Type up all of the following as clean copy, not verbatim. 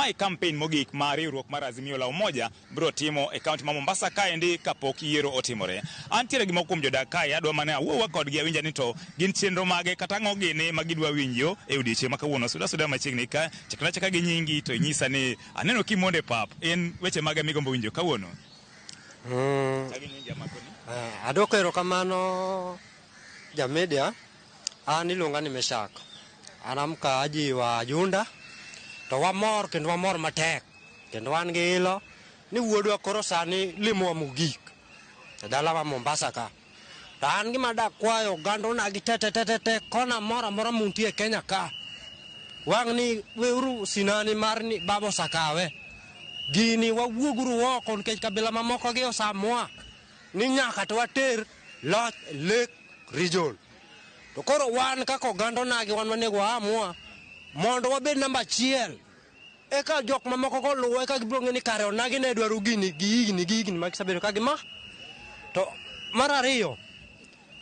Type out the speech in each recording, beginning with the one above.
Mae campaign mogik ma riwruok mar Azimio la Umoja biro timo e kaunti ma Mombasa kaendi kapok yiero otimore. Antiere gi moko kuom jodak kae, adwa mana awuowa kodgi awinja ni to gin chenro mage kata ang'o gini ma gidwa winjo e odiechieng' ma kawuono. Suda suda machiegni ka, chakna achaka gi nyingi to inyisa ni aneno kimondo e pap. En weche mage migombo winjo kawuono? Chak gi nyingi amakoni. Adwoko erokamano jamedia. An iluonga ni Meshak. An amkaaji wa Junda. To wamor kendo wamor matek. Kendo wan gi ilo ni wuodwa koro sani limowa mogik e dala ma Mombasa ka. To an gima dakwayo oganda onagi te te te te te kona moro amora muntie e Kenya ka. Wang' ni weuru sinani mar ni baba osakawe. Gini wawuoguru oko nikech kabila mamoko gi osamwa ni nyaka to water loch e Lake Region. To koro wan kaka oganda onagi wan wanego waamua mondo wabed namba achiel. Eka jok mamoko go luwo eka gibiro ng'e ni kare onagi ne dwaro gini gi higni gi higni ma gisebedo ka gima. To mar ariyo,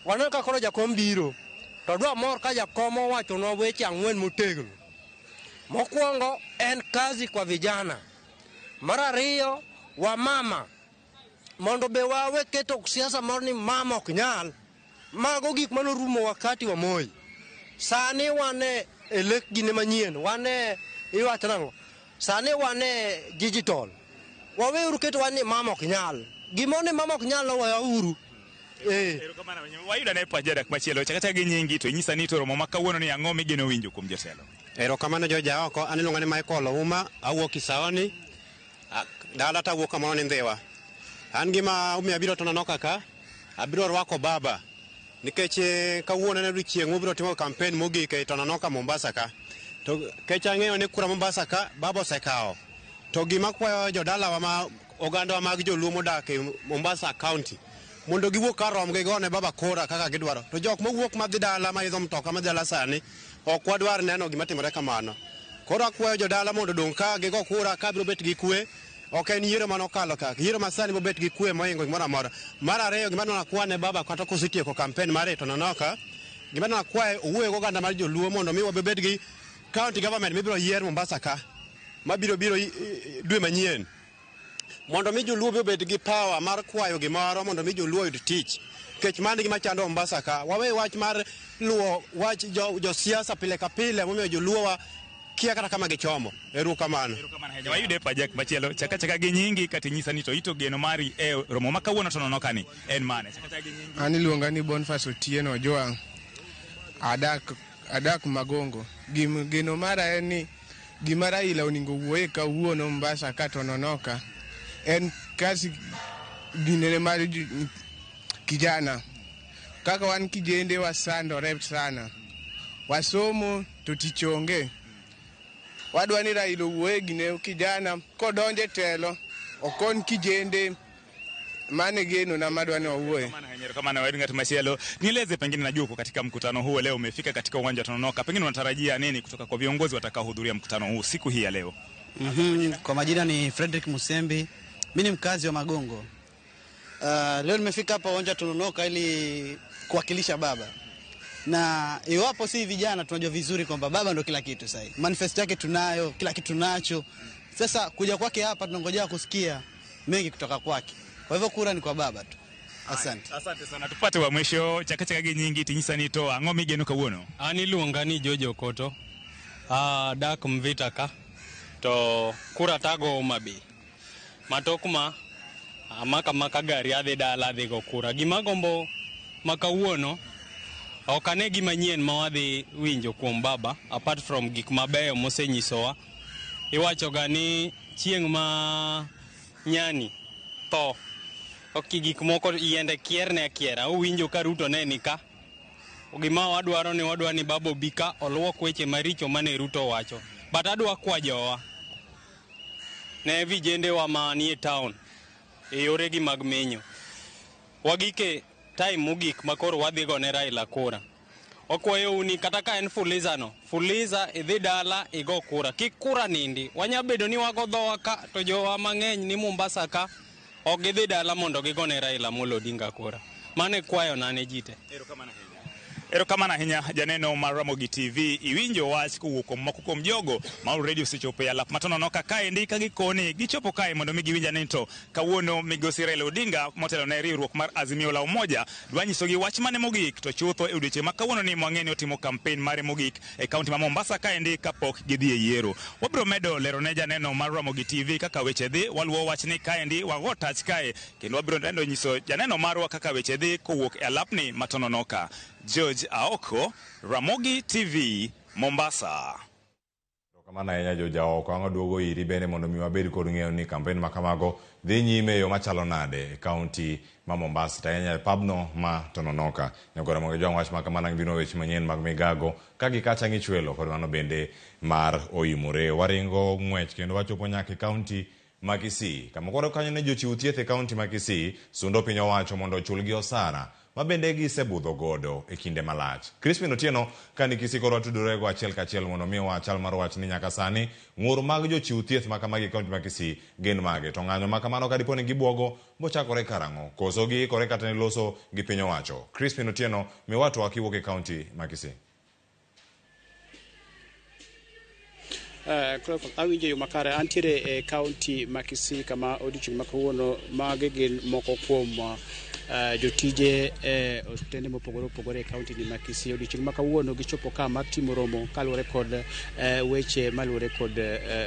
waneno ka koro jakom biro to dwa mor ka jakom owachonwa weche ang'wen motegno. Mokwongo en kazi kwa vijana. Mar ariyo, wamama mondo be wawe keto siasa moro ni mama ok nyal. Mago gik manorumo wakati wa Moi. Sani wan e lek gine manyien, wan e iwacho nang'o? Sani wan e digital. Waweuru keto wach ni mama ok nyal. Gimoro ni mama ok nyal oweyauru. Erokamano ahinya. Wayudo ane pach jadak machielo. Chak achaka gi nyingi to inyisa ni to romo ma kawuono ni ang'o migeno winjo kuom jotelo. Erokamano jo jaoko, an iluonga ni Michael Ouma, awuok Kisaoni, dala to awuok kamoro ni Ndhiwa. An gima omiyo abiro Tononoka ka, abiro rwako baba nikech kawuono en odiochieng' mobiro timo campaign mogik e Tononoka Mombasa ka. To kech ang'eyo ni kura Mombasa ka baba osekawo. To gima kwayo jodalawa ma ogandawa mag joluo modak e Mombasa County mondo giwuok kar romgi gone baba kura kaka gidwaro. To jok mowuok madhi dala maidho mtoka madhi dala sani ok wadwar neno gima timore kamano. Koro akwayo jodala mondo odong' ka gigo kura ka biro bet gi kwe. Ok en yiero manokalo ka, yiero masani biro bet gi kwe mohingo gimoro amora. Mar ariyo gima dwa nakwane baba kata kosetieko campaign mare Tononoka, gima dwa nakwaye owuoyo gi oganda mar joluo mondo mi wabed gi county government mibiro yier Mombasa ka mabiro biro dwe manyien mondo mi joluo be obed gi power mar kwayo gimoro mondo mi joluo oyud tich nikech mano e gima chando Mombasa ka. Wawe wach mar luwo wach josiasa pile ka pile momiyo joluo wa kia kata kama gichomo. Erokamano. Erokamano ahinya. Wayude pach jak machielo. Chak achaka gi nyingi kata inyisa ni to ito geno mari e romo ma kawuono Tononoka ni en mane? Chak achaka gi nyingi. An iluonga ni Boniface Otieno Ojwang'. Adak Magongo. Geno mara en ni gima Raila onego wuoye kawuono Mombasa ka Tononoka en kazi ginene mar kijana. Kaka wan kijende wasandore sana. Wasomo to tich onge. Wadwa ni Raila owuoye gine kijana kodonje telo okony kijende. Mane geno na madwa ni owuoye. Erokamano ahinya ng'at machielo. Nieleze pengine najua uko katika mkutano huu leo umefika katika uwanja wa Tononoka. Pengine unatarajia nini kutoka kwa viongozi watakaohudhuria mkutano huu siku hii ya leo? Kwa majina ni Frederick Musembi. Mimi ni mkazi wa Magongo. Leo nimefika hapa uwanja wa Tononoka ili kuwakilisha baba. Na iwapo si vijana tunajua vizuri kwamba baba ndo kila kitu sasa hivi. Manifesto yake tunayo, kila kitu tunacho. Sasa kuja kwake hapa tunangojea kusikia mengi kutoka kwake. Kwa hivyo kura ni kwa baba tu. Asante. Asante sana. Tupate wa mwisho chaka chaka gi nyingi tinyisa ni to ang'o migeno kawuono? An iluonga ni Jojo Koto. Adak Mvita ka. To kura tago Homa Bay. Matok ma amaka maka gari adhi dala adhi go kura. Gima gombo ma kawuono ok ane gima nyien ma wadhi winjo kuom baba apart from gik mabeyo mosenyisowa. Iwacho ga ni chieng' ma nyani tho ok gik moko yiende kierne akiera. Uwinjo ka Ruto ne ni ka. Gima wadwaro ni wadwa ni baba obi ka oluok weche maricho mane Ruto wacho. But adwa kwa jowa ne vijende wa manie town e yoregi mag menyo. Wagike time mogik ma koro wadhi go ne Raila kura. Wakwayou ni kata ka en Fuliza no, Fuliza idhi dala igo kura. Kik kura nindi. Wanya bedo ni wago dhowa ka to jowa mang'eny ni Mombasa ka ok gidhi dala mondo gigone Raila Amolo Odinga kura. Mano e kwayona ne ji te. Erokamano ahinya. Erokamano ahinya janeno mar Ramogi TV. Iwinjo wach kowuok kuom moko kuom jogo ma already osechopo e alap matononoka kaendi ka gikoni gichopo kae mondo mi giwinj ane to kawuono migosi Raila Odinga motelo ne riwruok mar Azimio la Umoja dwa nyisogi wach mane mogik to chutho e odiochieng' ma kawuono ni mwang'e ni otimo kampen mare mogik e kaunti ma Mombasa kaendi kapok gidhi e yiero. Wabiro medo lero ne janeno mar Ramogi TV kaka weche dhi, waluwo wachni kaendi wago tach kae kendo wabiro medo nyiso janeno marwa kaka weche dhi kowuok e alapni matononoka. George Aoko, Ramogi TV, Mombasa. Erokamano ahinya George Aoko. Ang' waduogo iri bende mondo mi wabed kod ng'eyo ni kampen ma kamago dhi nyime e yo machalo nade e kaunti ma Mombasa to ahinya e pabno ma Tononoka. Nyakoro mondo ijwang' wach ma kamano ang' biro weche manyien mag migago ka gi kacha ng'ichwelo kod mano bende mar oimore. Waringo ng'wech kendo wachopo nyaka e kaunti ma Kisii. Kama koro kanyo ne jochiw thieth e kaunti ma Kisii sundo piny owacho mondo ochulgi osara ma bende gisebudho godo e kinde malach. Crispin Otieno ka ni Kisii koro watudore go achiel kachiel mondo miwa chal mar wach ni nyaka sani ng'ur mag jochiw thieth ma kamagi e kaunti ma Kisii gin mage to ng'anyo ma kamano ka dipo ni gibuogo bochakore karang'o koso giikore kata ne loso gi piny owacho. Crispin Otieno miwa twak kiwuok e kaunti ma Kisii. Awinjo yo makare antiere e kaunti ma Kisii kama odiochieng' ma kawuono magi gin moko kuom jotije e osiptende mopogore opogore e kaunti ni ma Kisii. Odiochieng' ma kawuono gichopo ka mar timo romo kaluwore kod weche maluwore kod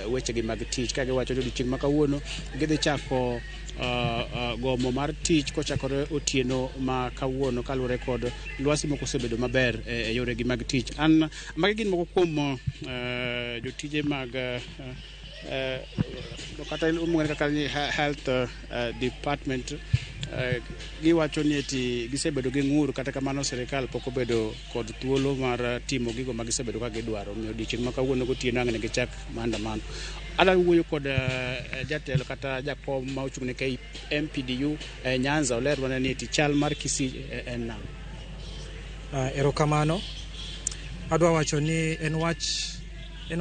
wechegi mag tich ka giwacho ni odiochieng' ma kawuono gidhi chako gomo mar tich kochakore otieno ma kawuono kaluwore kod lwasi moko osebedo maber e yoregi mag tich. An magi gin moko kuom jotije mag kata iluongo kaka ni health department giwacho ni eti gisebedo gi ng'ur kata kamano sirikal pok obedo kod thuolo mar timo gigo ma gisebedo ka gidwaro. Omiyo odiochieng' ma kawuono gotieno ang' ne gichak maandamano. Adwa wuoyo kod jatelo kata jakom ma ochung' ne KMPDU Nyanza olerwa ni eti chal mar Kisii en nang'o. Erokamano. Adwa wacho ni en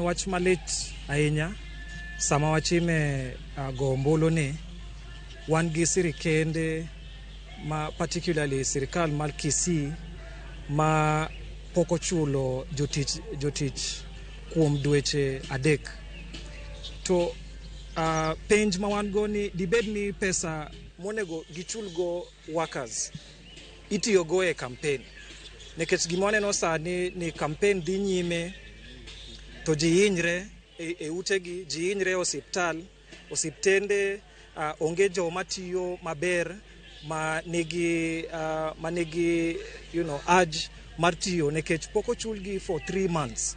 wach malit ahinya sama wachime go ombulu ni wan gi sirikende ma particularly sirikal mar Kisii ma pok ochulo jotich kuom dweche 3. To penj ma wan go ni dibed ni pesa monego gichulgo workers itiyogo e campaign. Nikech gima waneno sani ni campaign dhi nyime to ji hinyre e utegi, ji hinyre e osiptal, osiptende onge joma tiyo maber ma nigi urge mar tiyo nikech pok ochulgi for 3 months.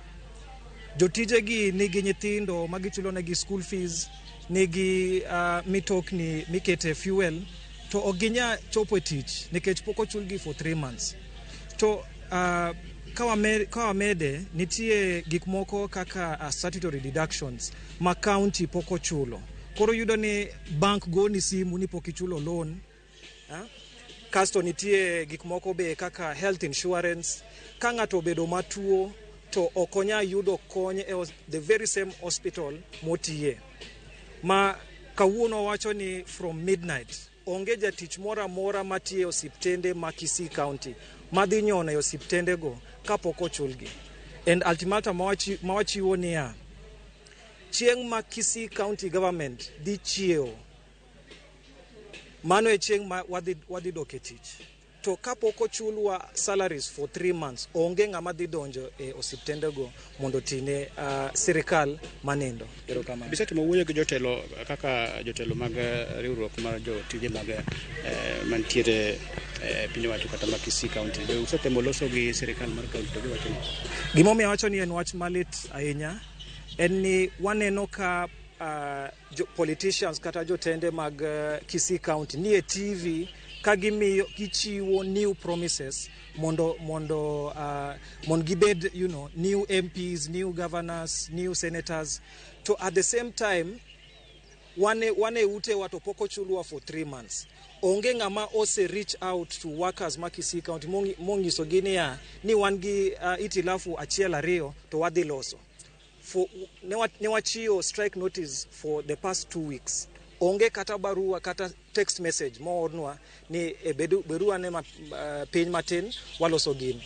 Jotijegi nigi nyithindo ma gichulo negi school fees, nigi mitokni mikete fuel, to ok ginyal chopo e tich nikech pok ochulgi for 3 months. To ka wamede nitie gik moko kaka statutory deductions ma county pok ochulo. Koro yudo ni bank goni simu ni pok ichulo loan. Kasto nitie gik moko be kaka health insurance. Ka ng'ato obedo matuo to ok onyal yudo kony e the very same hospital motiye. Ma kawuono wacho ni from midnight onge jatich moro amora matiye osiptende ma Kisii County madhi nyono e osiptendego kapok ochulgi. And ultimatum ma wachiwo niya, chieng' ma Kisii County government dhi chiewo, mano e chieng' ma wadhi dok e tich. To kapok ochulwa salaries for 3 months, onge ng'ama dhi donjo e osiptendego mondo otine sirikal manindo. Erokamano. Bisetimo wuoyo gi jotelo kaka jotelo mag riwruok mar jotije mag mantiere piny owacho kata ma Kisii County. Be usetemo loso gi sirikal mar county to giwacho ni? Gimomiyo awacho ni en wach malit ahinya en ni waneno ka politicians kata jotende mag Kisii County nie TV ka gichiwo new promises mondo gibed, you know, new MPs, new governors, new senators. To at the same time wane utewa to pok ochulwa for 3 months. Onge ng'ama ose reach out to workers ma Kisii County monyisogi niya ni wan gi itilafu 1 2 to wadhi loso. Ne wachiwo strike notice for the past 2 weeks. Onge kata barua kata text message moornwa ni beru ane piny matin waloso gini.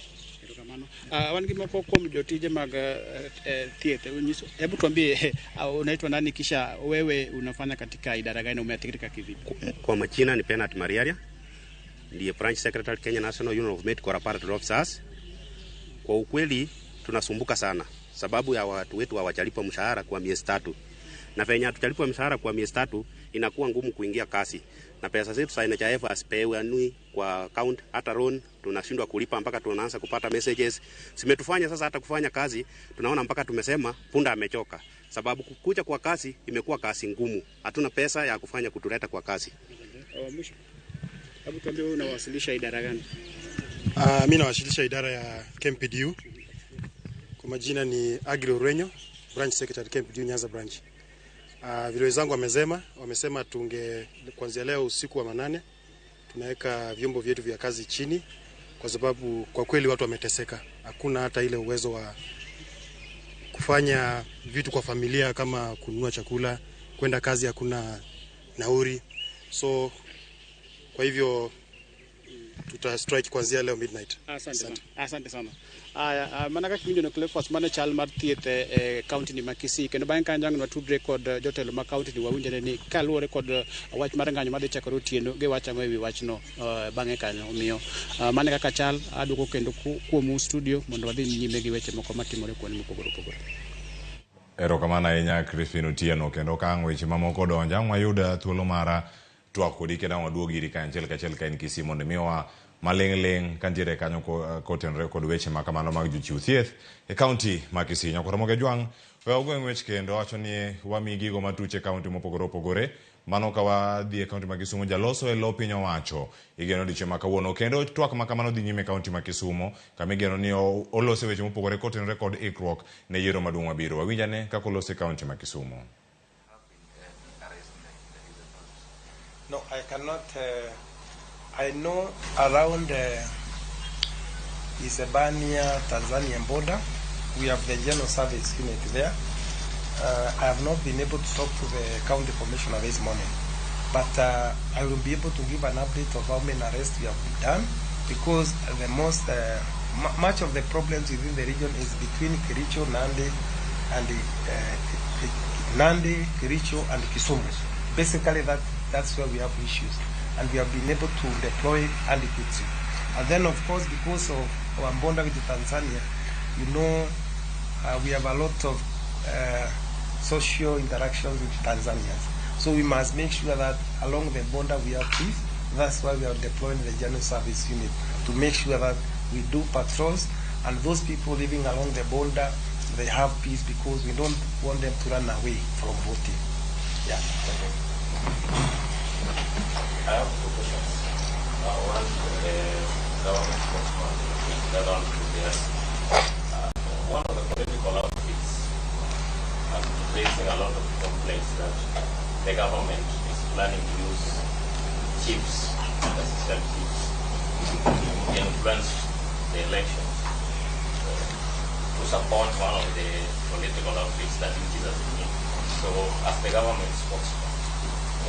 Erokamano. Wan gi moko kuom jotije mag thieth. Unyiso, hebu tuambie unaitwa nani, kisha wewe unafanya katika idara gani na umeathirika kivipi? Kwa majina ni Bernard Mariaria, ndiye branch secretary Kenya National Union of Medical Laboratory Officers. Kwa ukweli tunasumbuka sana sababu ya watu wetu hawajalipwa mshahara kwa miezi 3, na venye hatujalipwa mshahara kwa miezi 3 inakuwa ngumu kuingia kazi, na pesa zetu za NHIF hazipeanwi kwa account, hata loan tunashindwa kulipa mpaka tunaanza kupata messages. Zimetufanya sasa hata kufanya kazi tunaona mpaka tumesema punda amechoka, sababu kukuja kwa kazi imekuwa kazi ngumu, hatuna pesa ya kufanya kutuleta kwa kazi. Mwisho, hebu tuambie wewe unawasilisha idara gani? Mimi nawasilisha idara ya KMPDU. Kwa majina ni Agri Orenyo, branch secretary KMPDU Nyanza branch. Vile wenzangu wamesema tunge kuanzia leo usiku wa 8 tunaweka vyombo vyetu vya kazi chini, kwa sababu kwa kweli watu wameteseka. Hakuna hata ile uwezo wa kufanya vitu kwa familia kama kununua chakula, kwenda kazi hakuna nauri. So kwa hivyo tuta strike kuanzia leo midnight. Asante sana. Asante sana. Aya, mana kaka iwinjo no Cleophas, mano chal mar thieth e kaunti ni ma Kisii. Kendo bang'e kanyo ang' watudre kod jotelo ma kaunti ni wawinjore ni kaluwore kod wach mar ng'anyo madhi chakore otieno giwacho ang'o ewi wachno bang'e kanyo. Omiyo mano kaka chal, aduoko kendo kuomu studio mondo wadhi nyime gi weche moko matimore kuonde mopogore opogore. Erokamano ahinya Crispin Otieno. Kendo ka ang' weche mamoko donjo, ang' wayud thuolo mara twak kodi kendo ang' waduog iri kanyachiel kachiel ka in Kisii mondo imiwa maling' ling' kantiere kanyo kotenore kod weche ma kamano mag jochiw thieth e kaunti ma Kisii. Nyakwar Ramogi Ajwang', we wagweng' wech kendo wacho ni wami gigo matuch e kaunti mopogore opogore. Mano ka wadhi e kaunti ma Kisumu, jaloso e lo piny owacho igeno odiochieng' ma kawuono. Kendo twak ma kamano dhi nyime e kaunti ma Kisumu, kama igeno ni olose weche mopogore kotenore kod ikruok ne yiero maduong' mabiro. Wawinj ane kaka olose e kaunti ma Kisumu. No, I cannot. I know around Isebania, Tanzanian border, we have the General Service Unit there. I have not been able to talk to the county commissioner this morning, but I will be able to give an update of how many arrests we have done, because the most, much of the problems within the region is between Kericho, Nandi, and Nandi, Kericho, and Kisumu. Basically, that's where we have issues, and we have been able to deploy adequately. And then, of course, because of our border with Tanzania, we have a lot of social interactions with Tanzanians. So we must make sure that along the border we have peace. That's why we are deploying the General Service Unit, to make sure that we do patrols, and those people living along the border, they have peace, because we don't want them to run away from voting. Yeah. I have two questions. One to the government spokesman, the other one to the rest. One of the political outfits has been raising a lot of complaints that the government is planning to use chiefs and assistant chiefs to influence the elections to support one of the political outfits that it is as in. So, as the government spokesman,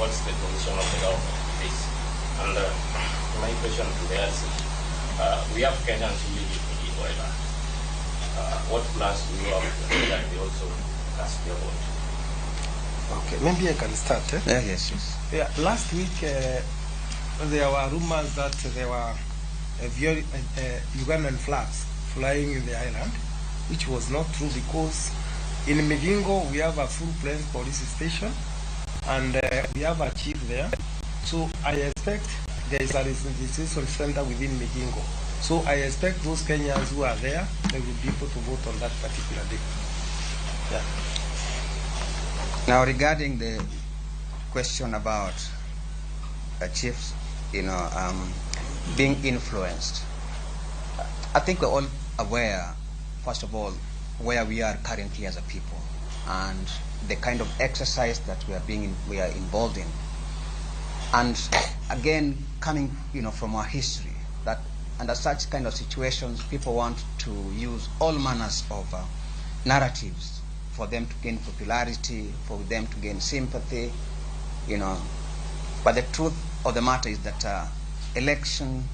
what's the position of the government in this? And my question to the RC, we have Kenyans who live in Migingo Island. What plans do you have to ensure that they also cast their vote? Okay, maybe I can start. Eh? Yeah, yes, yes. Yeah, last week there were rumors that there were Ugandan flags flying in the island, which was not true, because in Migingo we have a full-fledged police station, and we have a chief there. So I expect there is a registration center within Migingo. So I expect those Kenyans who are there, they will be able to vote on that particular day. Yeah. Now, regarding the question about chiefs, being influenced, I think we're all aware, first of all, where we are currently as a people and the kind of exercise that we are involved in. And again, coming, from our history, that under such kind of situations, people want to use all manners of narratives for them to gain popularity, for them to gain sympathy, But the truth of the matter is that election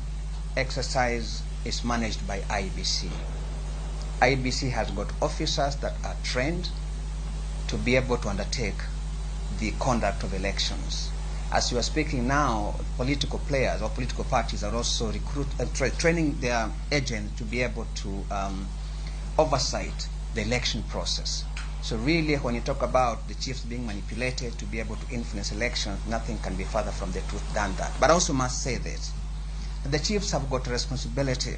exercise is managed by IEBC. IEBC has got officers that are trained to be able to undertake the conduct of elections. As you are speaking now, political players or political parties are also training their agents to be able to oversight the election process. So really, when you talk about the chiefs being manipulated to be able to influence elections, nothing can be further from the truth than that. But I also must say this, the chiefs have got a responsibility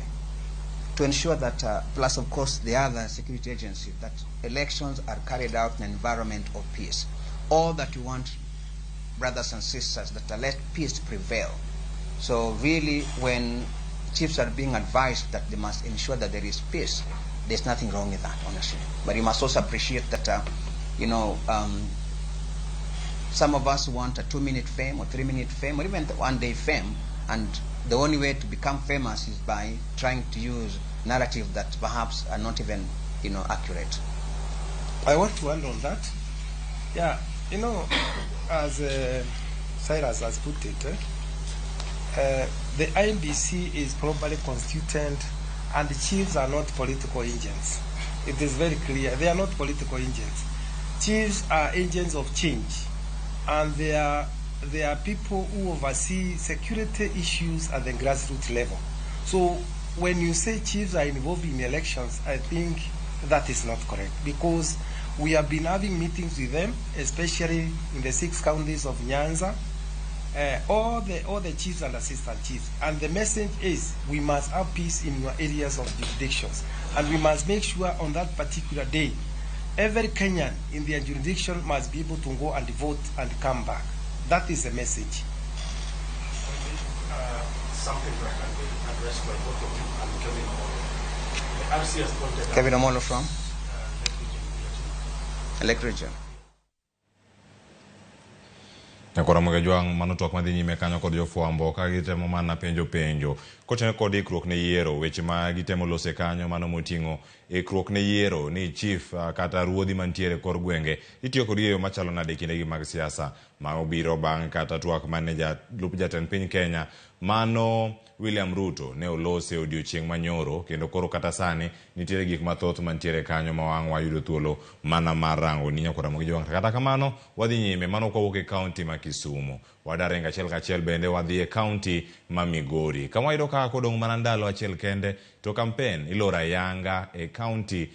to ensure that, plus of course the other security agencies, that elections are carried out in an environment of peace. All that you want, brothers and sisters, that let peace prevail. So really, when chiefs are being advised that they must ensure that there is peace, there's nothing wrong with that, honestly. But you must also appreciate that, some of us want a 2-minute fame or 3-minute fame or even 1-day fame, and the only way to become famous is by trying to use narrative that perhaps are not even, accurate. I want to add on that. Yeah, as Cyrus has put it, the IEBC is properly constituted, and the chiefs are not political agents. It is very clear. They are not political agents. Chiefs are agents of change, and they are people who oversee security issues at the grassroots level. So when you say chiefs are involved in elections, I think that is not correct, because we have been having meetings with them, especially in the 6 counties of Nyanza, all the chiefs and assistant chiefs. And the message is we must have peace in your areas of jurisdictions. And we must make sure on that particular day, every Kenyan in their jurisdiction must be able to go and vote and come back. That is the message. Something that can be addressed by both of you and Kevin Omolo. The RC has pointed out. Kevin Omolo from? Lake Region. Nyakora Mwegejwang' mano twak madhi nyime kanyo kod jofwambo ka gitemo mana penjo penjo kotenore kod ikruok ne yiero weche ma gitemo lose kanyo mano moting'o ikruok ne yiero ni chief kata ruodhi mantiere kor gwenge itiyo kod yo machalo nade kindegi mag siasa ma obiro bang' kata twak mane jalup jatend piny Kenya mano William Ruto ne olose odiochieng' manyoro kendo koro kata sani nitiere gik mathoth mantiere kanyo ma wang' wayudo thuolo mana mar rango ni Nyakora Mwegejwang'. Kata kamano wadhi nyime mano kwawuok e kaunti ma Kisumu wadaringo achiel kachiel bende wadhi e kaunti ma Migori kama wayudo kaka kodong' mana ndalo achiel kende to kampen iloro ayanga e kaunti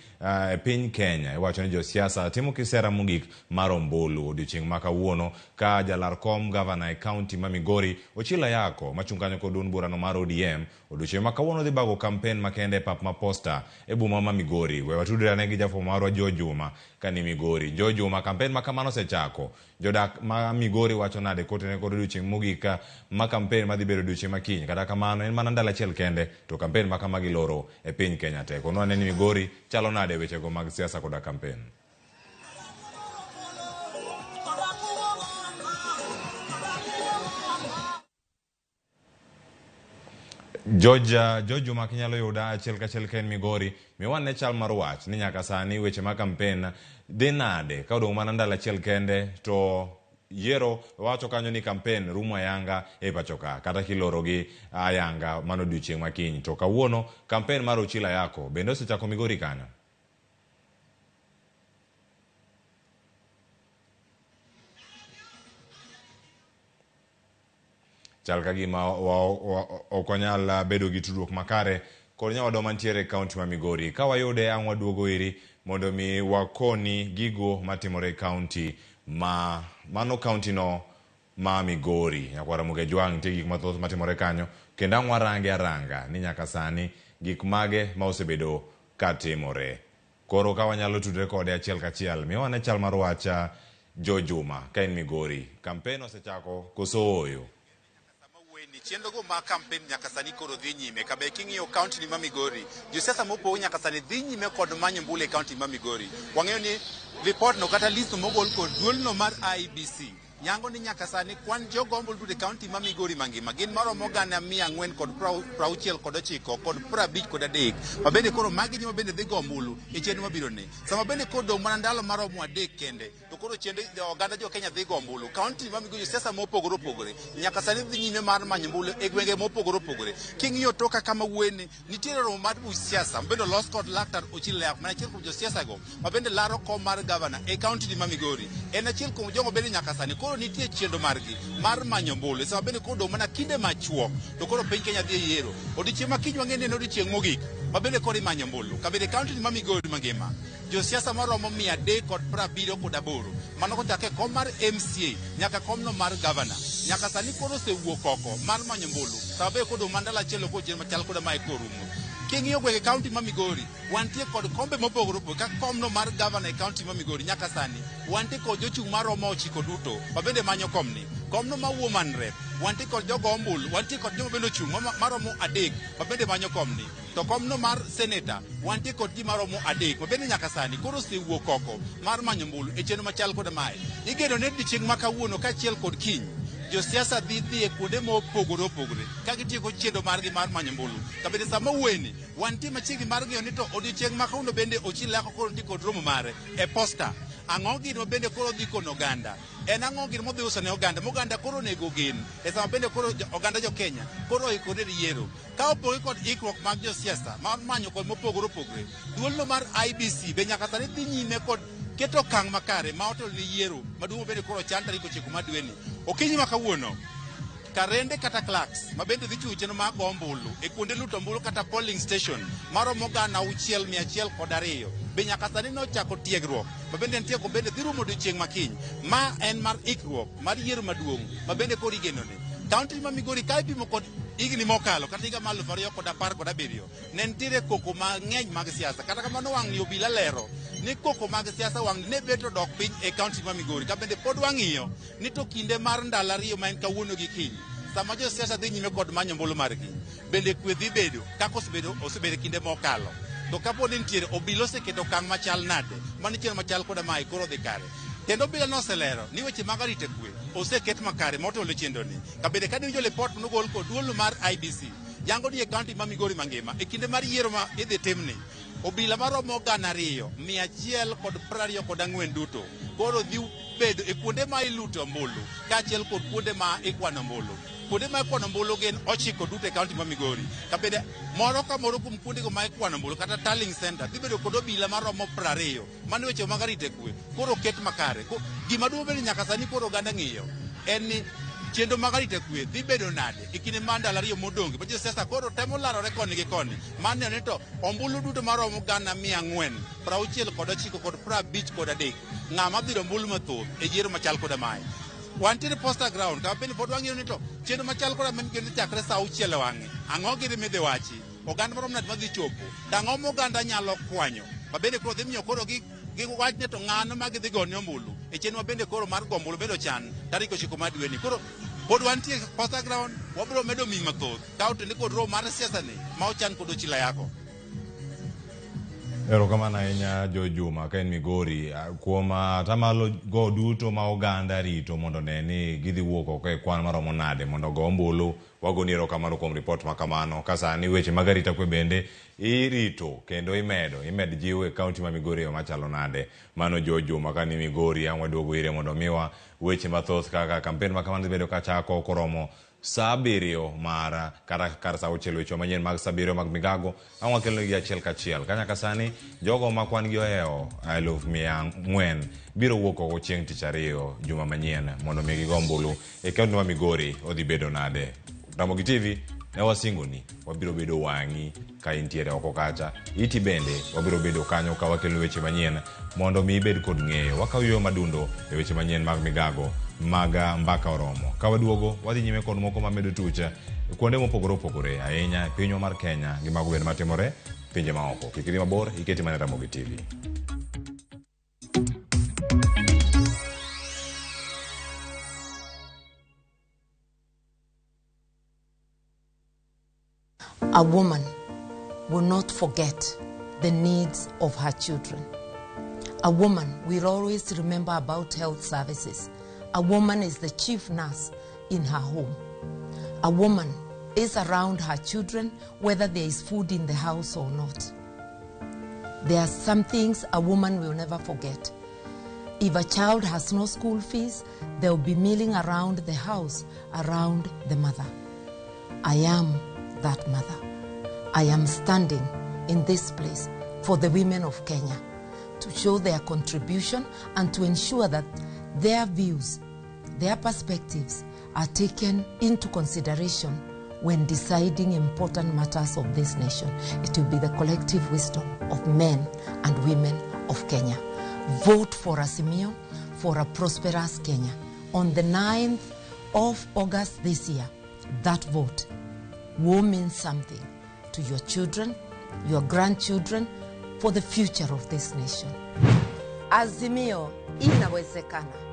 e piny Kenya. Iwacho ni josiasa timo kisera mogik mar ombulu odiochieng' ma kawuono ka jalar kom gavana e kaunti ma Migori Ochilo Ayako machung' kanyo kod duond burano mar ODM odiochieng' ma kawuono dhi bago kampen makende e pap ma Posta e boma ma Migori. We watudre ane gi jafwambo marwa Joe Juma kani Migori. Joe Juma, kampen ma kamano osechako. Jodak ma Migori wacho nade kotenore kod odiochieng' mogik ma kampen madhi bedo odiochieng' ma kiny? Kata kamano en mana ndalo achiel kende to kampen ma kama giloro e piny Kenya te. Kono ane ni Migori chalo nade wechego mag siasa koda kampen. George Juma kinyalo yuda achiel kachiel ka en Migori, miwane chal mar wach ni nyaka sani weche mag kampen dhi nade ka odong' mana ndalo achiel kende to yiero wacho kanyo ni kampen rumo ayanga e pacho ka kata kiloro gi ayanga mano odiochieng' ma kiny. To kawuono kampen mar Ochilo Ayako bende osechako Migori kanyo. Chal ka gima ok wanyal bedo gi tudruok makare kod nyawadwa mantiere e kaunti ma Migori. Ka wayude ang' waduogo iri mondo mi wakoni gigo matimore e kaunti ma mano kaunti no ma Migori. Nyakwara Mugejwang' nitie gik mathoth matimore kanyo kendo ang' warange aranga ni nyaka sani gik mage ma osebedo katimore. Koro ka wanyalo tudre kode achiel kachiel, miwa ane chal mar wach Joe Juma ka en Migori. Kampen osechako koso ooyo? Chenrogo mag kampen nyaka sani koro dhi nyime. Kabe king'iyo kaunti ma Migori, josiasa mopogore nyaka sani dhi nyime kod manyo ombulu e kaunti ma Migori. Wang'eyo ni ripot no kata list mogol kod duolno mar IEBC nyango ni nyaka sani kwan jogo ombulu duto e kaunti ma Migori mangima gin maromo 469 kod 53 mabende koro magi joma bende dhi go ombulu e chenro mabiro ni. Sama bende kodong' mana ndalo maromo 3 kende to koro chende oganda jo Kenya dhi go ombulu. Kaunti ma Migori josiasa mopogore opogore nyaka sani dhi nyime mar manyo ombulu e gwenge mopogore opogore. King'iyo toka kama wuoyeni, nitiere romo mar buch siasa mabende olos kod Laktar Ochilo Ayacko, mana achiel kuom josiasa go mabende laro kom mar gavana e kaunti ma Migori. En achiel kuom jogo bende nyaka sani koro nitie chenro margi mar manyo ombulu. E sama bende koro odong' mana kinde machuok to koro piny Kenya dhi e yiero. Odiochieng' ma kiny wang'e ni en odiochieng' mogik mabende koro imanyo ombulu. Kabende kaunti ma Migori mangima josiasa maromo 378, mano kochako e kom mar MCA nyaka komno mar gavana, nyaka sani koro osewuok oko mar manyo ombulu. Sama be koro odong' mana ndalo achiel ok chenro machal koda mae korumo. King'iyo gwenge kaunti ma Migori, wantie kod kombe mopogore opogore kaka komno mar gavana e kaunti ma Migori nyaka sani wantie kod jochung' maromo 9 duto mabende manyo komni. Komno ma woman rep wantie kod jogo ombulu, wantie kod joma bende ochung' maromo 3 mabende manyo komni. To komno mar seneta wantie kod ji maromo 3 mabende nyaka sani koro osewuok oko mar manyo ombulu e chenro machal koda mae. Igeno ni odiochieng' ma kawuono kaachiel kod kiny josiasa dhi e kuonde mopogore opogore ka gitieko chenro margi mar manyo ombulu. Kabende sama wuoyeni wantie machiegni mar ng'eyo ni to odiochieng' ma kawuono bende Ochilo Ayacko koro nitie kod romo mare e posta. Ang'o gino bende koro dhi kono oganda? En ang'o gino modhi uso ne oganda? Moganda koro onego gen e sama bende koro oganda jo Kenya koro oikore ne yiero. Ka opogore kod ikruok mag josiasa mar manyo kod mopogore opogore, duolno mar IBC be nyaka sani dhi nyime kod keto okang' makare ma otelo ne yiero maduong' bende koro ochan tarik 9 mar dweni. Okinyi ma kawuono, karende kata clerks ma bende dhi chiwo chenro mar go ombulu e kuonde luto ombulu kata polling station maromo 6,102 be nyaka sani nochako tiegruok ma bende en tiegruok bende dhi rumo odiochieng' ma kiny. Ma en mar ikruok mar yiero maduong' ma bende koro igeno ni kaunti ma Migori ka ipimo kod higni mokalo kata higa mar 2017 ne nitiere koko mang'eny mag siasa. Kata kamano wang'ni obila lero ni koko mag siasa wang'ni ne bet odok piny e kaunti ma Migori. Ka bende pod wang'iyo ni to kinde mar ndalo 2 ma en kawuono gi kiny, sama josiasa dhi nyime kod manyo ombulu margi, bende kwe dhi bedo kaka osebedo kinde mokalo. To kapo ni nitiere obila oseketo okang' machal nade, mano chenro machal koda mae koro dhi kare. Kendo obila noselero ni weche mag arita kwe oseket makare motelo ne chenro ni. Kabende ka diwinjo lipot manogol kod duol mar IBC, yango ni e kaunti ma Migori mangima e kinde mar yiero ma idhi timni, obila maromo 2,124 duto koro dhi bedo e kuonde ma ilute ombulu kaachiel kod kuonde ma ikwano ombulu. Kuonde ma ikwano ombulu gin 9 duto e kaunti ma Migori. Kabende moro ka moro kuom kuondego ma ikwano ombulu kata tallying center dhi bedo kod obila maromo 20. Mano weche mag arita kwe koro ket makare. Gima duong' bende nyaka sani koro oganda ng'iyo en ni chenro mag arita kwe dhi bedo nade e kinde mar ndalo 2 modong' ma josiasa koro temo larore koni gi koni mar neno ni to ombulu duto maromo 469 kod 53 ng'ama biro ombulu mathoth e yiero machal koda mae. Wantiere posta ground kama bende pod wang'iyo ni to chenro machal koda mae geno chakre sa 6 e wang'e. Ang'o gini midhi wachi? Oganda maromo nade madhi chopo? To ang'o ma oganda nyalo kwanyo? Ma bende koro dhi miyo koro gi wach ni to ng'ano ma gidhi gone ombulu e chenro ma bende koro mar go ombulu bende ochan tarik 9 mar dweni. Koro pod wantie posta ground, wabiro medo miyi mathoth ka otene kod romo mar siasa ni ma ochan kod Ochilo Ayacko. Erokamano ahinya Jo Juma ka en Migori kuom atamalo go duto ma oganda rito mondo one ni gidhi wuok oko e kwan maromo nade mondo ogo ombulu. Wagoni erokamano kuom ripot ma kamano. Ka sani weche mag arita kwe bende irito kendo imed jiw e kaunti ma Migori e yo machalo nade. Mano Jo Juma ka ni Migori, ang' waduogo ire mondo miwa weche mathoth kaka kampen ma kamano dhi bedo kachako koromo saa 7 mar kata kar saa 6 weche manyien mag saa 7 mag migago ang' wakelonegi achiel kachiel. Ka nyaka sani jogo ma kwan gi ohewo 400,000 biro wuok oko chieng' tich ariyo juma manyien mondo mi gigo ombulu e kaunti ma Migori. Odhi bedo nade? Ramogi TV ne wasingoni wabiro bedo wang'i ka intiere oko kacha, iti bende wabiro bedo kanyo ka wakelo weche manyien mondo mi ibed kod ng'eyo. Wakawo yueyo madundo e weche manyien mag migago mag Mbaka Oromo. Ka waduogo wadhi nyime kod moko mamedo tuch kuonde mopogore opogore ahinya e pinywa mar Kenya gi mago bende matimore pinje maoko. Kik idhi mabor, iketi mana Ramogi TV. A woman will not forget the needs of her children. A woman will always remember about health services. A woman is the chief nurse in her home. A woman is around her children whether there is food in the house or not. There are some things a woman will never forget. If a child has no school fees, they'll be milling around the house, around the mother. I am that mother. I am standing in this place for the women of Kenya to show their contribution and to ensure that their views, their perspectives are taken into consideration when deciding important matters of this nation. It will be the collective wisdom of men and women of Kenya. Vote for Azimio for a prosperous Kenya. On the 9th of August this year, that vote will mean something to your children, your grandchildren, for the future of this nation. Azimio inawezekana.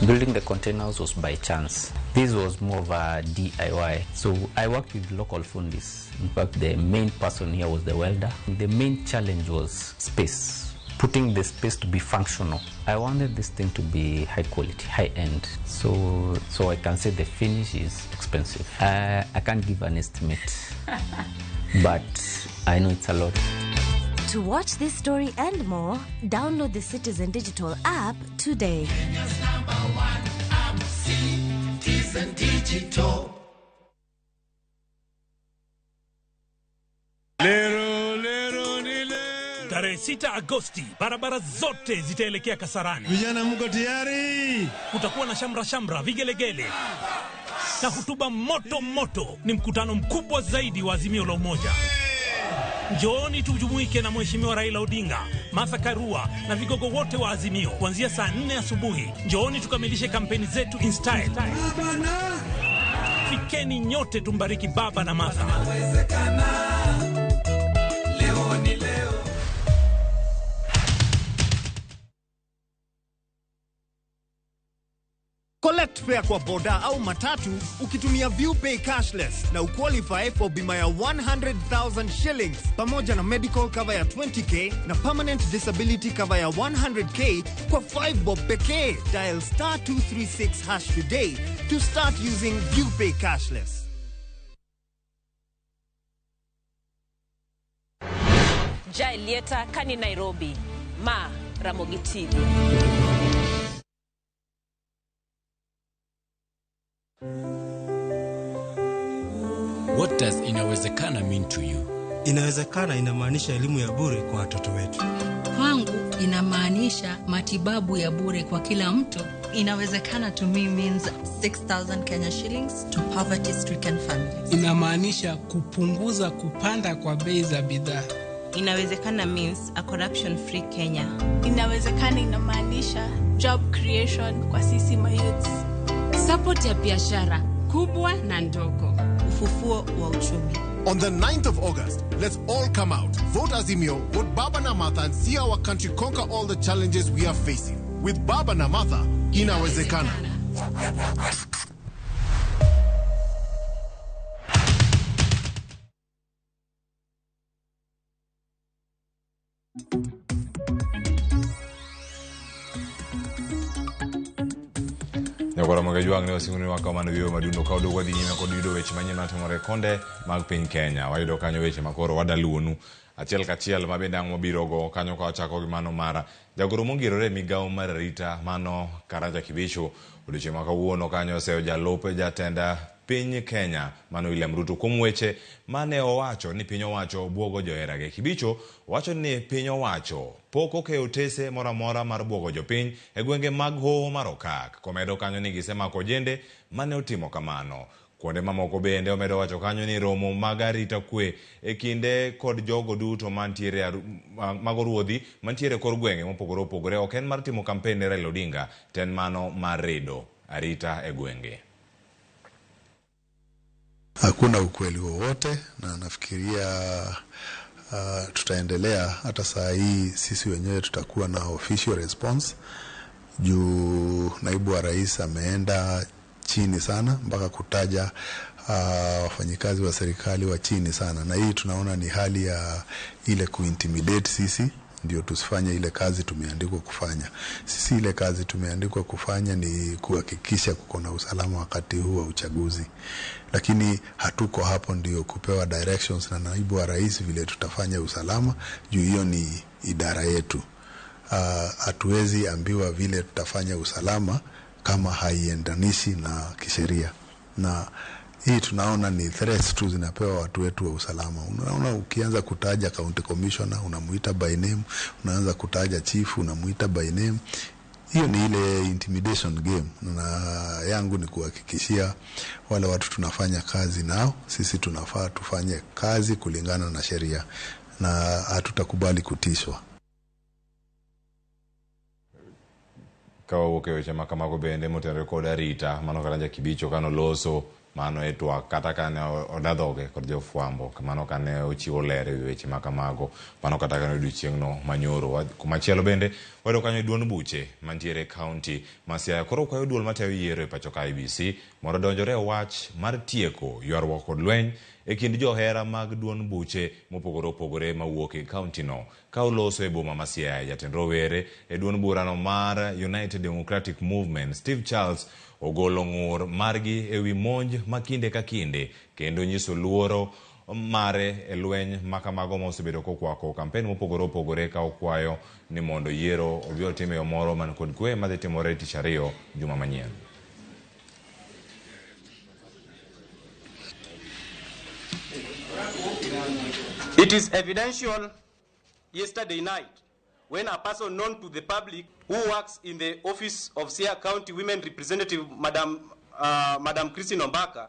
Building the containers was by chance. This was more of a DIY. So I worked with local fundis. In fact, the main person here was the welder. The main challenge was space, putting the space to be functional. I wanted this thing to be high quality, high end. So I can say the finish is expensive. I can't give an estimate, but I know it's a lot. To watch this story and more, download the Citizen Digital app today. Kenya's number one app, Citizen Digital. Lero, lero, ni lero. Tarehe 6 Agosti, barabara zote zitaelekea Kasarani. Vijana mko tayari? Kutakuwa na shamra shamra, vigelegele na hutuba moto moto. Ni mkutano mkubwa zaidi wa Azimio la Umoja. Njooni tujumuike na Mheshimiwa Raila Odinga, Martha Karua na vigogo wote wa Azimio kuanzia saa 4 asubuhi. Njooni tukamilishe kampeni zetu in style. Fikeni nyote tumbariki baba na Martha. Leo ni leo. Collect fare kwa boda au matatu ukitumia ViewPay cashless na uqualify for bima ya 100,000 shillings pamoja na medical cover ya 20k na permanent disability cover ya 100k kwa 5 bob pekee. Dial star 236 hash today to start using ViewPay cashless. Jaelieta kani Nairobi, ma Ramogi TV. What does inawezekana mean to you? Inawezekana inamaanisha elimu ya bure kwa watoto wetu. Kwangu inamaanisha matibabu ya bure kwa kila mtu. Inawezekana to me means 6,000 Kenya shillings to poverty-stricken families. Inamaanisha kupunguza kupanda kwa bei za bidhaa. Inawezekana means a corruption-free Kenya. Inawezekana inamaanisha job creation kwa sisi mayouths. Support ya biashara kubwa na ndogo. Ufufuo wa uchumi. On the 9th of August, let's all come out, vote Azimio, vote Baba na Martha, and see our country conquer all the challenges we are facing. With Baba na Martha, inawezekana. Nyakora Mogajwang' ne osingoni kamano gi yo madundo ka odok wadhi nyime kod yudo weche manyien matimore konde mag piny Kenya. Wayudo kanyo weche makoro wadaluwonu achiel kachiel ma bende ang' wabiro go kanyo ka wachako gi mano mara jagoro mongirore e migawo mar arita mano Karanja Kibicho odiochieng' ma kawuono kanyo oseyo jalup jatend piny Kenya mano William Ruto kuom weche mane owacho ni piny owacho buogo joherage. Kibicho wacho ni piny owacho pok okeyo otese moro amora mar buogo jopiny e gwenge mag Hoho mar Okak. Komedo kanyo ni gisemako ojende mane otimo kamano. Kuonde mamoko bende omedo wacho kanyo ni romo mag arita kwe e kinde kod jogo duto mantiere mago ruodhi mantiere kor gwenge mopogore opogore ok en mar timo kampen ne Raila Odinga to en mano mar redo arita e gwenge. Hakuna ukweli wowote na nafikiria tutaendelea hata saa hii sisi wenyewe tutakuwa na official response Juu naibu wa rais ameenda chini sana mpaka kutaja wafanyikazi wa serikali wa chini sana, na hii tunaona ni hali ya ile kuintimidate sisi ndio tusifanye ile kazi tumeandikwa kufanya. Sisi ile kazi tumeandikwa kufanya ni kuhakikisha kuko na usalama wakati huu wa uchaguzi, lakini hatuko hapo ndio kupewa directions na naibu wa rais vile tutafanya usalama, juu hiyo ni idara yetu. Hatuwezi ambiwa vile tutafanya usalama kama haiendanishi na kisheria, na hii tunaona ni threats tu zinapewa watu wetu wa usalama. Unaona, ukianza kutaja county commissioner unamuita by name, unaanza kutaja chief unamuita by name, hiyo ni ile intimidation game. Na yangu ni kuhakikishia wale watu tunafanya kazi nao, sisi tunafaa tufanye kazi kulingana na sheria na hatutakubali kutishwa. Ka wawuok e weche ma kamago bende motenore kod arita mano Karanja Kibicho kano loso mano e twak kata kane oda dhoge kod jofwambo mano kane ochiwo ler e weche ma kamago mano kata kane odiochieng'no manyoro. Kumachielo bende wayudo kanyo duond buche mantiere e kaunti ma Siaya koro kwayo duol matayo yiero e pacho ka IEBC mondo odonjore e wach mar tieko ywaruok kod lweny e kind johera mag duond buche mopogore opogore mawuok e kaunti no. Ka oloso e boma ma Siaya, jatend rowere e duond burano mar United Democratic Movement Steve Charles ogolo ng'ur margi ewi monj ma kinde ka kinde kendo nyiso luoro mare e lweny makamago ma osebedo kokwako kampen mopogore opogore ka okwayo ni mondo yiero obi otim e yo moro man kod kwe madhi timore tich ariyo juma manyien. It is evidential yesterday night when a person known to the public who works in the office of Siaya County Women Representative Madam Christine Ombaka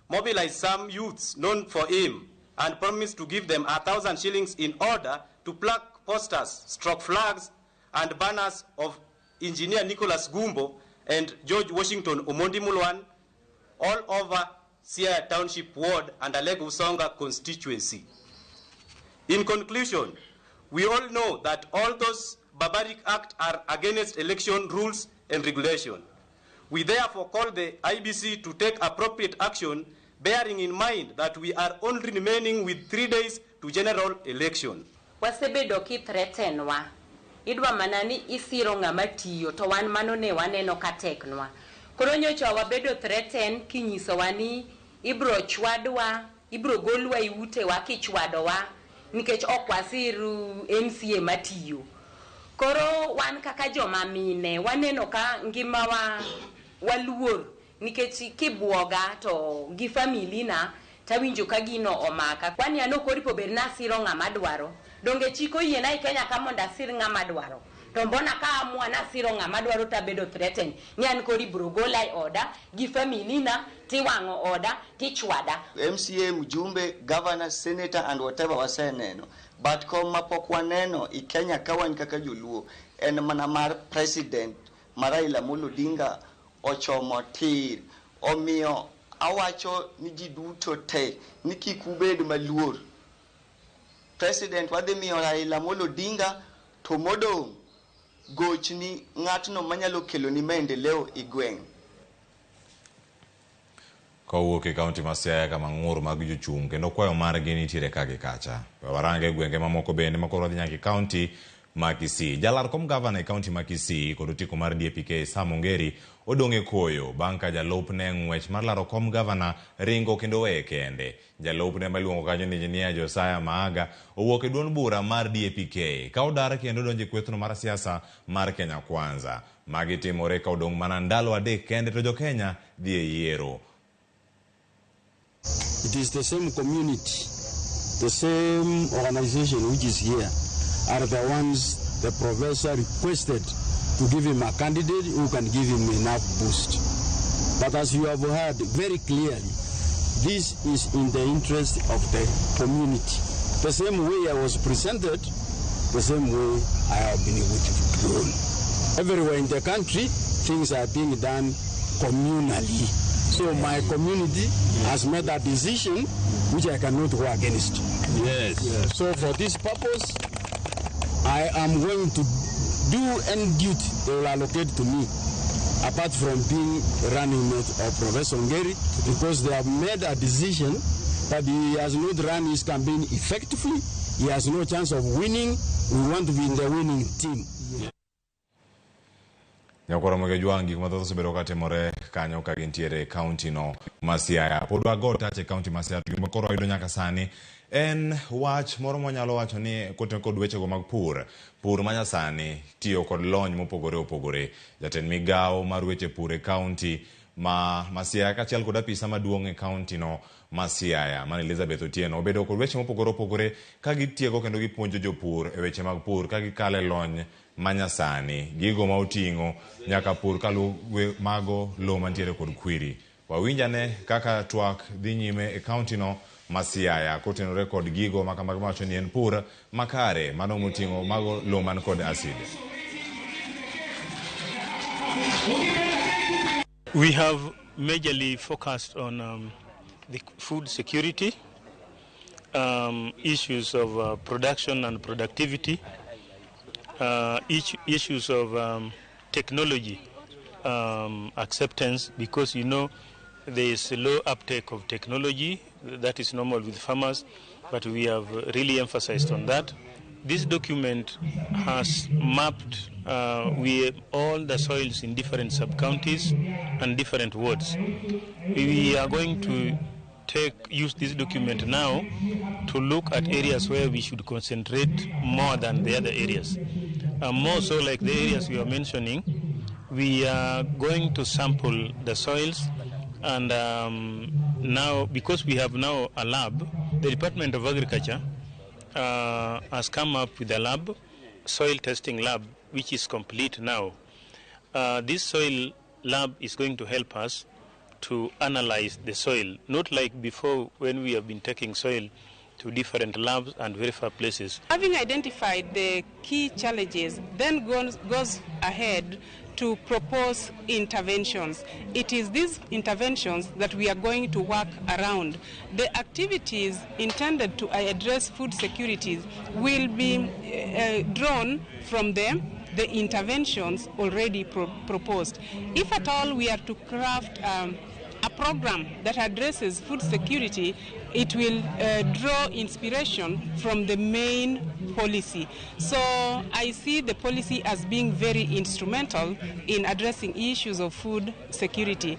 mobilized some youths known for him and promised to give them 1,000 shillings in order to pluck posters, stroke flags, and banners of Engineer Nicholas Gumbo and George Washington Omondi Mulwan all over Siaya Township Ward and Alego Usonga constituency. In conclusion, we all know that all those barbaric acts are against election rules and regulation. We therefore call the IEBC to take appropriate action, bearing in mind that we are only remaining with 3 days to general election. Wasebedo kithretenwa. Idwa mana ni isiro ng'ama tiyo to wan mano ne waneno ka teknwa. Koro nyocha wabedo threaten kinyisowa ni ibro chwadwa, ibro golwa e utewa kichwadowa nikech ok wasir MCA matiyo. Koro wan kaka joma mine waneno ka ngimawa waluor nikech kibuoga to gi familina tawinjo ka gino omaka. Kwani an ok oripo bed nasiro ng'ama dwaro. Donge chik oyiena e Kenya ka mondo asir ng'ama dwaro. To mbona ka amua nasiro ng'ama dwaro tabedo threaten ni an koro ibro gola e oda gi familina tiwang'o oda tichwada. MCA, mjumbe, governor, senator and whatever waseneno. But kom mapok waneno i Kenya ka wan kaka joluo en mana mar president mar Raila Amolo Odinga ochomo tir. Omiyo awacho ni ji duto te ni kik ubed maluor. President wadhi miyo Raila Amolo Odinga to modong' gochni ng'atno manyalo keloni maendeleo e gweng'. Kowuok e kaunti ma Siaya kama ng'ur mag jochung' kendo kwayo margi nitiere ka gi kacha. Warange gwenge mamoko bende makoro wadhi nyaka e kaunti ma Kisii. Jalar kom gavana e kaunti ma Kisii kod otiko mar DAP-K Sam Ongeri odong' e koyo bang' ka jalupne ng'wech mar laro kom gavana ringo kendo weye kende. Jalupne miluongo kanyo ni Engineer Josiah Maaga owuok e duond bura mar DAP-K ka odar kendo donjo e kwethno mar siasa mar Kenya Kwanza. Magi timore ka odong' mana ndalo 3 kende to jo-Kenya dhi e yiero. It is the same community, the same organization which is here, are the ones the professor requested to give him a candidate who can give him enough boost. But as you have heard very clearly, this is in the interest of the community. The same way I was presented, the same way I have been withdrawn. Everywhere in the country, things are being done communally. So my community has made a decision which I cannot go against. Yes. So for this purpose, I am going to do any duty they will allocate to me, apart from being running mate of Professor Ongeri, because they have made a decision that he has not run his campaign effectively. He has no chance of winning. We want to be in the winning team. Nyakwaro Moge Jwang' gik mathoth osebedo katimore kanyo ka gintiere e kaunti no ma Siaya. Pod wago tach e kaunti ma Siaya to gima koro wayudo nyaka sani en wach moro mwanyalo wacho ni kotenore kod wechego mag pur. Pur manyasani tiyo kod lony mopogore opogore. Jatend migawo mar weche pur e kaunti ma Siaya kaachiel kod apisa maduong' e kaunti no ma Siaya man Elizabeth Otieno obedo kod weche mopogore opogore ka gitiego kendo gipuonjo jopur e weche mag pur ka gikalo e lony manyasani. Gigo ma oting'o nyaka pur kaluwe mago lowo mantiere kod kwiri. Wawinj ane kaka twak dhi nyime e kaunti no ma Siaya kotenore kod gigo makamago mawacho ni en pur makare mano moting'o mago lowo man kod acid. We have majorly focused on the food security, issues of production and productivity, issues of technology acceptance, because you know there is a low uptake of technology. That is normal with farmers, but we have really emphasized on that. This document has mapped all the soils in different sub-counties and different wards. We are going to use this document now to look at areas where we should concentrate more than the other areas. More so like the areas we are mentioning, we are going to sample the soils, and now, because we have now a lab, the Department of Agriculture has come up with a lab, soil testing lab, which is complete now. This soil lab is going to help us to analyze the soil, not like before when we have been taking soil to different labs and very far places. Having identified the key challenges, then goes ahead to propose interventions. It is these interventions that we are going to work around. The activities intended to address food securities will be drawn from the interventions already proposed. If at all we are to craft a program that addresses food security, it will draw inspiration from the main policy. So I see the policy as being very instrumental in addressing issues of food security.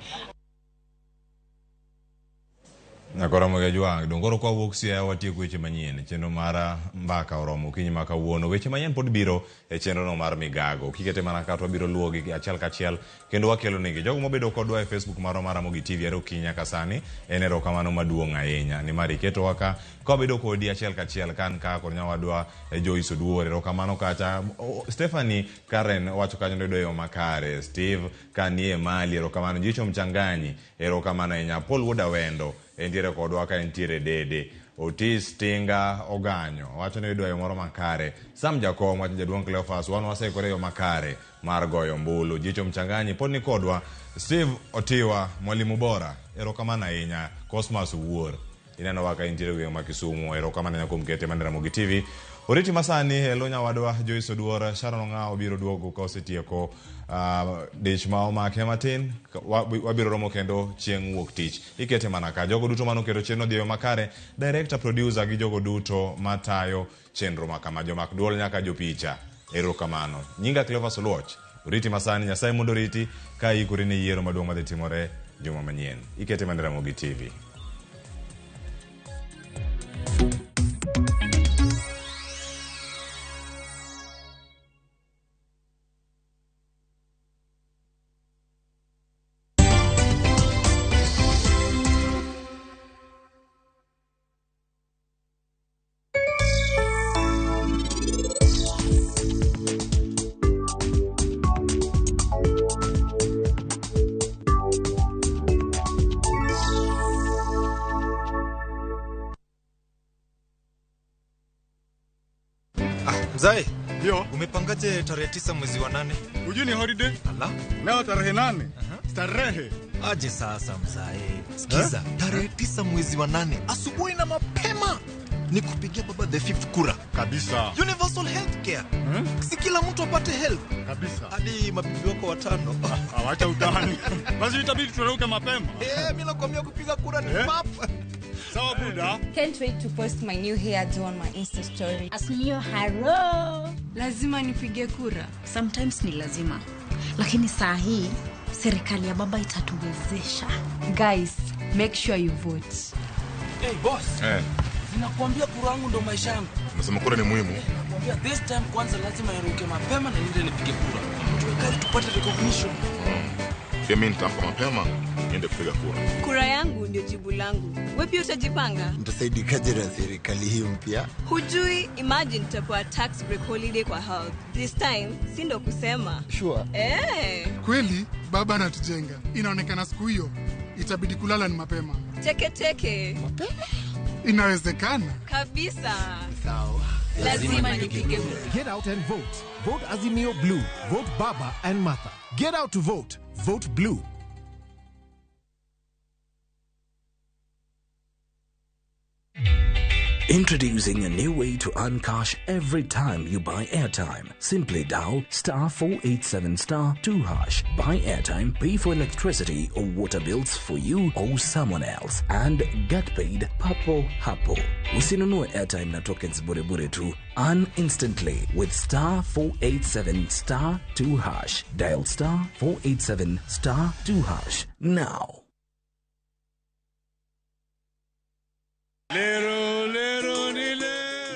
Nyakora Moge Jwang', dongoro kwa wuok Siaya watieko weche manyien. Chenro mar mbaka oromo okinyi ma kawuono. Weche manyien pod biro e chenro no mar Migago. Kikete mana ka to wabiro luwogi achiel kachiel kendo wakelo negi. Jogo mobedo kodwa e Facebook marwa mar Ramogi TV ero okinyi nyaka sani en erokamano maduong' ahinya. Nimar iketowa ka wabedo kodi achiel kachiel kan ka kod nyawadwa Joyce Oduor. Erokamano kacha Stephanie Karen wacho kanyo noyudo yo makare. Steve kanie Mali erokamano. Jicho Mchanganyi erokamano ahinya. Paul Wuod Awendo entiere kodwa ka entiere Dede. Otis Tinga Oganyo wacho ni oyudo yo moro makare. Sam Jakom wacho jaduong' Cleophas wan waseikore yo makare mar goyo ombulu. Jicho Mchanganyi pod ni kodwa. Steve Otiwa mwalimu bora erokamano ahinya. Cosmas Wuor ineno wa ka entiere gweng' ma Kisumu erokamano ahinya kuom kete mana Ramogi TV. Oriti masani elo nyawadwa Joyce Oduor. Sharon Ong'awo biro duogo ka osetieko dich ma omake matin. Wabiro romo kendo chieng' wuok tich. Ikete mana ka jogo duto manoketo chenro dhi e yo makare, director, producer gi jogo duto matayo chenro makama, jomak duol nyaka jopicha, erokamano. Nyinga Cleophas Oluoch. Oriti masani, Nyasaye mondo oriti ka ikori ne yiero maduong' madhi timore juma manyien. Ikete mana Ramogi TV. Mzai, ndio. Umepangaje tarehe 9 mwezi wa 8? Hujui ni holiday? Ala. Leo tarehe 8. Starehe. Aje sasa mzai. Sikiza, tarehe 9 mwezi wa 8 asubuhi na mapema. Ni kupigia baba the fifth kura. Kabisa. Universal healthcare. Si kila mtu apate health. Kabisa. Hadi mabibi wako watano. Awacha utani. Basi itabidi turauke mapema. Mimi nakwambia kupiga kura ni pap. Sawa buda. Can't wait to post my new hairdo on my Insta story. Azimio haro. Lazima nipige kura. Sometimes ni lazima. Lakini saa hii serikali ya baba itatuwezesha. Guys, make sure you vote. Hey boss. Ninakwambia kura yangu ndo maisha yangu. Unasema kura ni muhimu. Nakwambia this time kwanza lazima niruke mapema na niende nipige kura. Tuwe kazi tupate recognition. Pia mimi nitaamka mapema niende kupiga kura. Kura yangu ndio jibu langu. Wewe pia utajipanga? Nitasaidikaje na serikali hii mpya? Hujui, imagine tutapewa tax break holiday kwa health. This time si ndo kusema. Sure. Kweli baba anatujenga. Inaonekana siku hiyo itabidi kulala ni mapema. Teke teke. Mapema? Inawezekana. Kabisa. Sawa. Lazima nipige kura. Get out and vote. Vote Azimio Blue. Vote Baba and Martha. Get out to vote. Vote Blue. Introducing a new way to earn cash every time you buy airtime. Simply dial star 487 star 2 hash. Buy airtime, pay for electricity or water bills for you or someone else, and get paid papo hapo. Usinunue airtime na tokens bure bure tu. Earn instantly with star 487 star 2 hash. Dial star 487 star 2 hash now.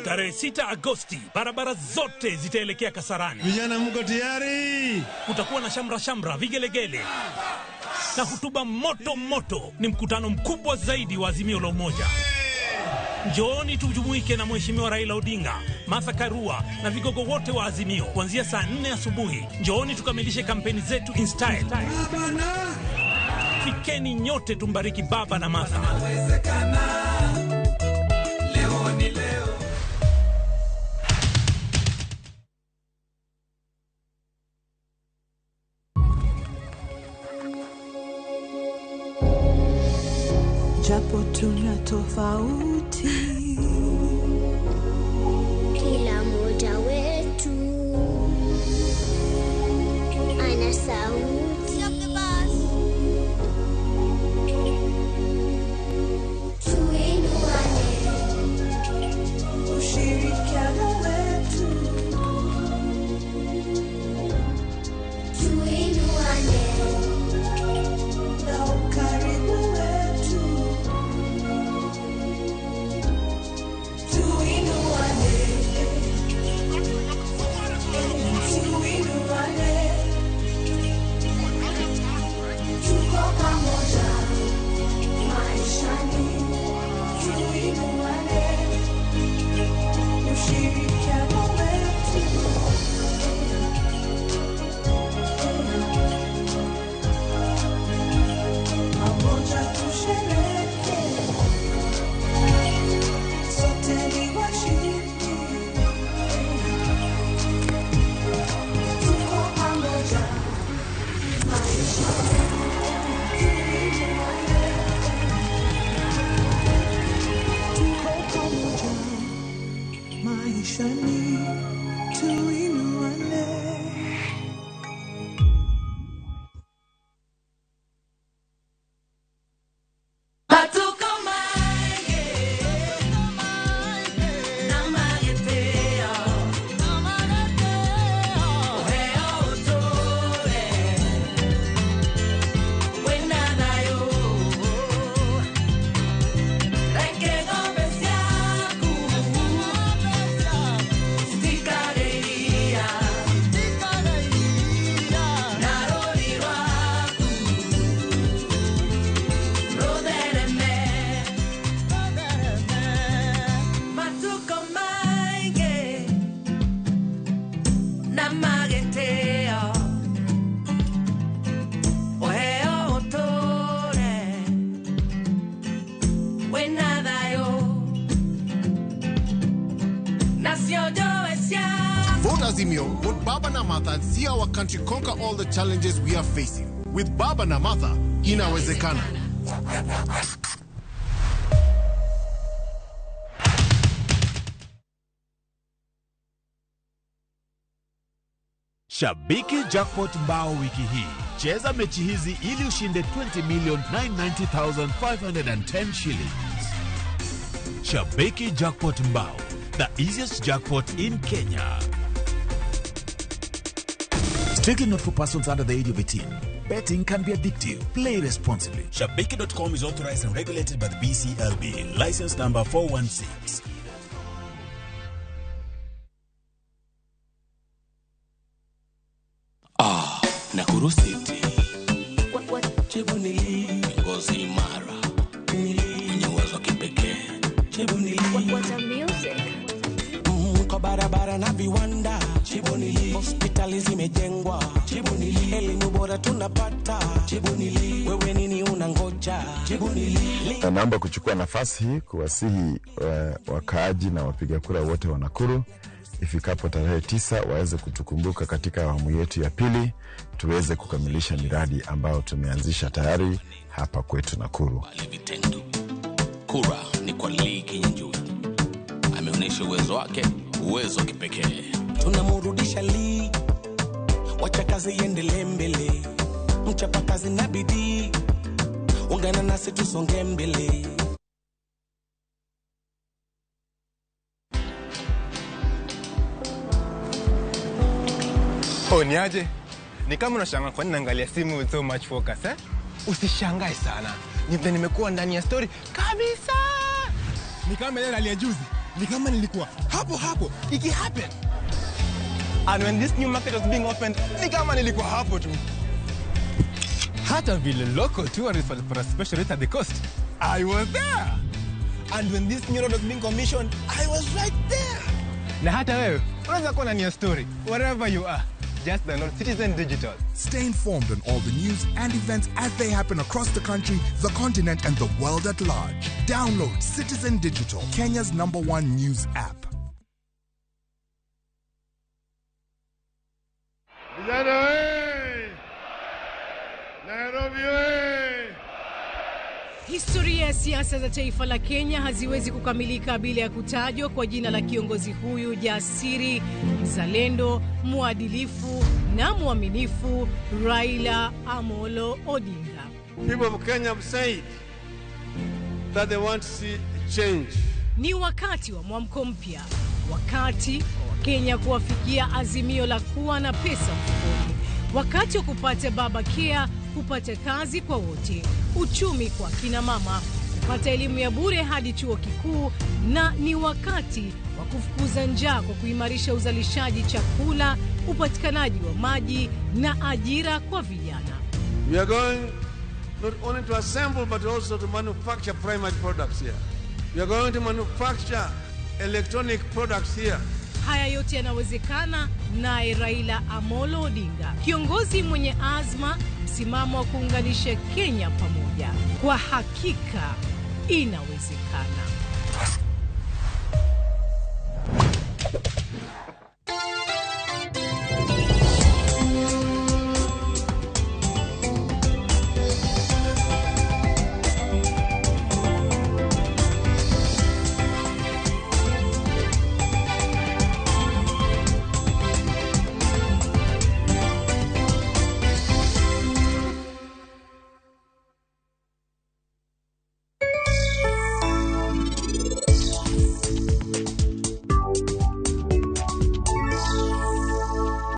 Tarehe 6 Agosti, barabara zote zitaelekea Kasarani. Vijana mko tayari? Kutakuwa na shamra shamra, vigelegele na hutuba moto moto. Ni mkutano mkubwa zaidi wa Azimio la Umoja. Njooni tujumuike na Mheshimiwa Raila Odinga, Martha Karua na vigogo wote wa Azimio kuanzia saa 4 asubuhi. Njooni tukamilishe kampeni zetu in style. Fikeni nyote tumbariki baba na Martha. Japo tuna tofauti, kila mmoja wetu ana sauti. Tuinuane, ushirikiano wetu. Tuinuane na ukaribu wetu. Tuinuane, tuinuane, tuko pamoja maishani. Tuinuane, ushirikiano wetu. Pamoja tusherehekee, sote ni washindi. Tuko pamoja maishani. Tuinuane, tuko pamoja maishani. Tuinuane. Vote Azimio, vote Baba na Martha, and see our country conquer all the challenges we are facing. With Baba na Martha, inawezekana. Shabiki Jackpot Mbao wiki hii. Cheza mechi hizi ili ushinde 20,990,510 shillings. Shabiki Jackpot Mbao, the easiest jackpot in Kenya. Strictly not for persons under the age of 18. Betting can be addictive. Play responsibly. Shabiki.com is authorized and regulated by the BCLB. License number 416. Ah, Nakuru City. Chebunili, ngozi imara. Mwenye uwezo wa kipekee. Chebunili. Kwa barabara na viwanda. Chebunili. Hospitali zimejengwa. Chebunili. Elimu bora tunapata. Chebunili. Wewe nini unangoja? Chebunili. Naomba kuchukua nafasi hii kuwasihi wakaaji na wapiga kura wote wa Nakuru ifikapo tarehe 9 waweze kutukumbuka katika awamu yetu ya pili, tuweze kukamilisha miradi ambayo tumeanzisha tayari hapa kwetu Nakuru. Vitendo. Kura ni kwa Lee Kinyanjui. Ameonyesha uwezo wake, uwezo wa kipekee. Tunamrudisha Lee, wacha kazi iendelee mbele, mchapa kazi na bidii, ungana nasi tusonge mbele. Oh, niaje? Ni kama unashangaa kwa nini naangalia simu with so much focus, eh? Usishangae sana. Ni vile nimekuwa ndani ya story kabisa. Ni kama ile hali ya juzi. Ni kama nilikuwa hapo hapo iki happen. And when this new market was being opened, ni kama nilikuwa hapo tu. Hata vile local tourists walipata special rate at the coast, I was there. And when this new road was being commissioned, I was right there. Na hata wewe unaweza kuwa ndani ya story wherever you are. Just download Citizen Digital. Stay informed on all the news and events as they happen across the country, the continent, and the world at large. Download Citizen Digital, Kenya's #1 news app. Vijana we! Nairobi we! Historia ya siasa za taifa la Kenya haziwezi kukamilika bila ya kutajwa kwa jina la kiongozi huyu jasiri, mzalendo, mwadilifu na mwaminifu, Raila Amolo Odinga. People of Kenya have said that they want to see change. Ni wakati wa mwamko mpya, wakati wa Wakenya kuwafikia azimio la kuwa na pesa mfukoni, wakati wa kupata baba care, kupata kazi kwa wote, uchumi kwa kina mama, kupata elimu ya bure hadi chuo kikuu, na ni wakati wa kufukuza njaa kwa kuimarisha uzalishaji chakula, upatikanaji wa maji na ajira kwa vijana. We are going not only to assemble but also to manufacture primary products here. We are going to manufacture electronic products here. Haya yote yanawezekana naye Raila Amolo Odinga, kiongozi mwenye azma, msimamo wa kuunganisha Kenya pamoja. Kwa hakika inawezekana.